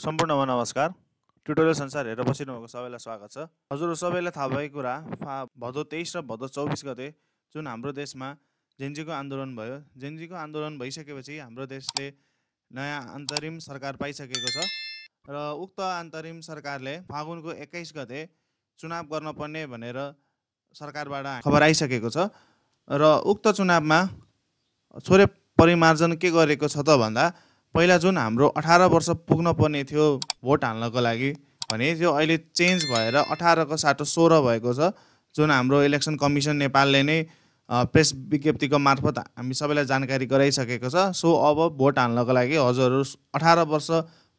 सम्पूर्णमा नमस्कार। ट्युटोरियल संसार हेरेर बसिनुभएको सबैलाई स्वागत छ। हजुर सबैलाई थाहा भएको कुरा भदौ 23 र भदौ 24 गते जुन हाम्रो देशमा जेनजीको आन्दोलन भयो। जेनजीको आन्दोलन भइसकेपछि हाम्रो देशले नयाँ अन्तरिम सरकार पाइसकेको छ र उक्त अन्तरिम सरकारले फागुनको 21 गते चुनाव गर्न पर्ने भनेर सरकारबाट खबर आइसकेको छ र उक्त चुनावमा थोरै परिमार्जन के गरेको छ त भन्दा पहिला जुन हाम्रो 18 वर्ष पुग्न पर्ने थियो भोट हाल्नको लागि भने त्यो अहिले चेन्ज भएर 18 को साटो 16 भएको छ। जुन हाम्रो इलेक्सन कमिसन नेपालले नै प्रेस विज्ञप्तिको मार्फत हामी सबैलाई जानकारी गराइसकेको छ। सो अब भोट हाल्नको लागि हजुरहरू 18 वर्ष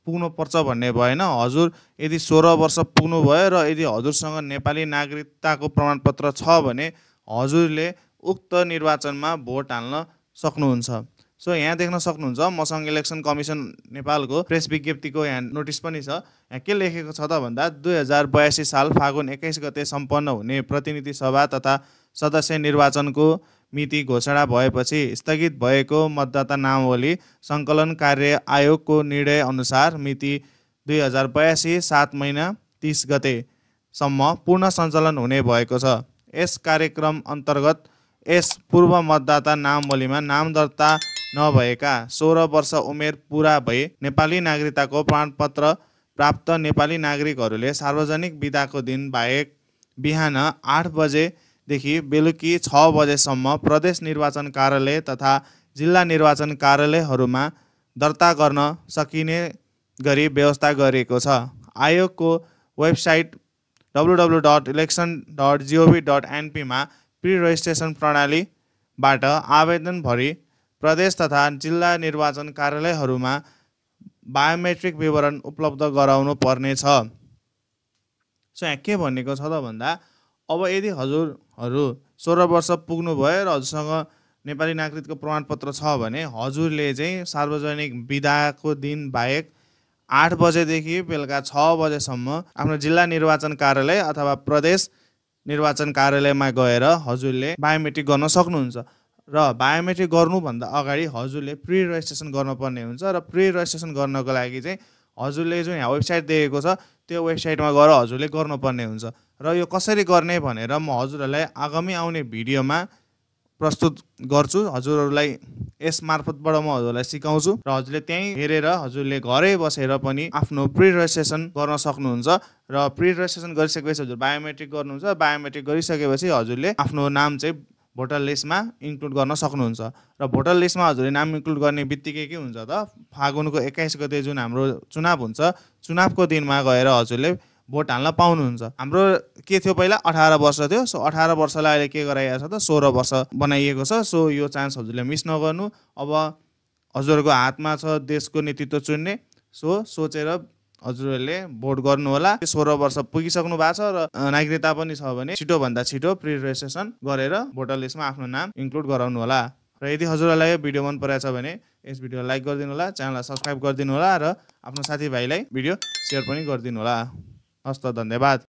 पुग्नु पर्छ भन्ने भएन। हजुर यदि 16 वर्ष पुग्नु भयो र यदि हजुरसँग नेपाली नागरिकताको प्रमाणपत्र छ भने हजुरले उक्त निर्वाचनमा भोट हाल्न सक्नुहुन्छ। सो यहाँ देख्न सक्नुहुन्छ मसँग इलेक्सन कमिसन नेपालको प्रेस विज्ञप्तिको यहाँ नोटिस पनि छ। यहाँ के लेखेको छ त भन्दा 2082 साल फागुन 21 गते सम्पन्न हुने प्रतिनिधि सभा तथा सदस्य निर्वाचनको मिति घोषणा भएपछि स्थगित भएको मतदाता नामावली सङ्कलन कार्य आयोगको निर्णय अनुसार मिति 2082 7 महिना 30 गतेसम्म पूर्ण सञ्चालन हुने भएको छ। यस कार्यक्रम अन्तर्गत यस पूर्व मतदाता नामावलीमा नाम दर्ता नभएका 16 वर्ष उमेर पुरा भई नेपाली नागरिकताको प्रमाणपत्र प्राप्त नेपाली नागरिकहरूले सार्वजनिक बिदाको दिन बाहेक बिहान 8 बजेदेखि बेलुकी 6 बजेसम्म प्रदेश निर्वाचन कार्यालय तथा जिल्ला निर्वाचन कार्यालयहरूमा दर्ता गर्न सकिने गरी व्यवस्था गरिएको छ। आयोगको वेबसाइट www.election.gov.np मा प्री रजिस्ट्रेसन प्रणालीबाट आवेदन भरी प्रदेश तथा जिल्ला निर्वाचन कार्यालयहरूमा बायोमेट्रिक विवरण उपलब्ध गराउनु पर्नेछ। सो यहाँ के भनेको छ त भन्दा अब यदि हजुरहरू 16 वर्ष पुग्नु भयो र हजुरसँग नेपाली नागरिकको प्रमाणपत्र छ भने हजुरले चाहिँ सार्वजनिक बिदाको दिन बाहेक 8 बजेदेखि बेलुका 6 बजेसम्म आफ्नो जिल्ला निर्वाचन कार्यालय अथवा प्रदेश निर्वाचन कार्यालयमा गएर हजुरले बायोमेट्रिक गर्न सक्नुहुन्छ। र बायोमेट्रिक गर्नुभन्दा अगाडि हजुरले प्री रजिस्ट्रेसन गर्नुपर्ने हुन्छ र प्री रजिस्ट्रेसन गर्नको लागि चाहिँ हजुरले जुन यहाँ वेबसाइट दिएको छ त्यो वेबसाइटमा गएर हजुरले गर्नुपर्ने हुन्छ। र यो कसरी गर्ने भनेर म हजुरहरूलाई आगामी आउने भिडियोमा प्रस्तुत गर्छु। हजुरहरूलाई यस मार्फतबाट म हजुरलाई सिकाउँछु र हजुरले त्यहीँ हेरेर हजुरले घरै बसेर पनि आफ्नो प्री रजिस्ट्रेसन गर्न सक्नुहुन्छ। र प्री रजिस्ट्रेसन गरिसकेपछि हजुर बायोमेट्रिक गर्नुहुन्छ। बायोमेट्रिक गरिसकेपछि हजुरले आफ्नो नाम चाहिँ भोटर लिस्टमा इन्क्लुड गर्न सक्नुहुन्छ। र भोटर लिस्टमा हजुरले नाम इन्क्लुड गर्ने बित्तिकै के हुन्छ त फागुनको 21 गते जुन हाम्रो चुनाव हुन्छ चुनावको दिनमा गएर हजुरले भोट हाल्न पाउनुहुन्छ। हाम्रो के थियो पहिला 18 वर्ष थियो। सो 18 वर्षलाई अहिले के गराइएको छ त 16 वर्ष बनाइएको छ। सो यो चान्स हजुरले मिस नगर्नु। अब हजुरहरूको हातमा छ देशको नेतृत्व चुन्ने। सो सोचेर हजुरहरूले भोट गर्नु होला। 16 वर्ष पुगिसक्नु भएको छ र नागरिकता पनि छ भने छिटोभन्दा छिटो प्री रजिस्ट्रेसन गरेर भोटर लिस्टमा आफ्नो नाम इन्क्लुड गराउनु होला। र यदि हजुरहरूलाई यो भिडियो मन परेको छ भने यस भिडियोलाई लाइक गरिदिनु होला, च्यानललाई सब्स्क्राइब गरिदिनु होला र आफ्नो साथीभाइलाई भिडियो सेयर पनि गरिदिनु होला। हस्त धन्यवाद।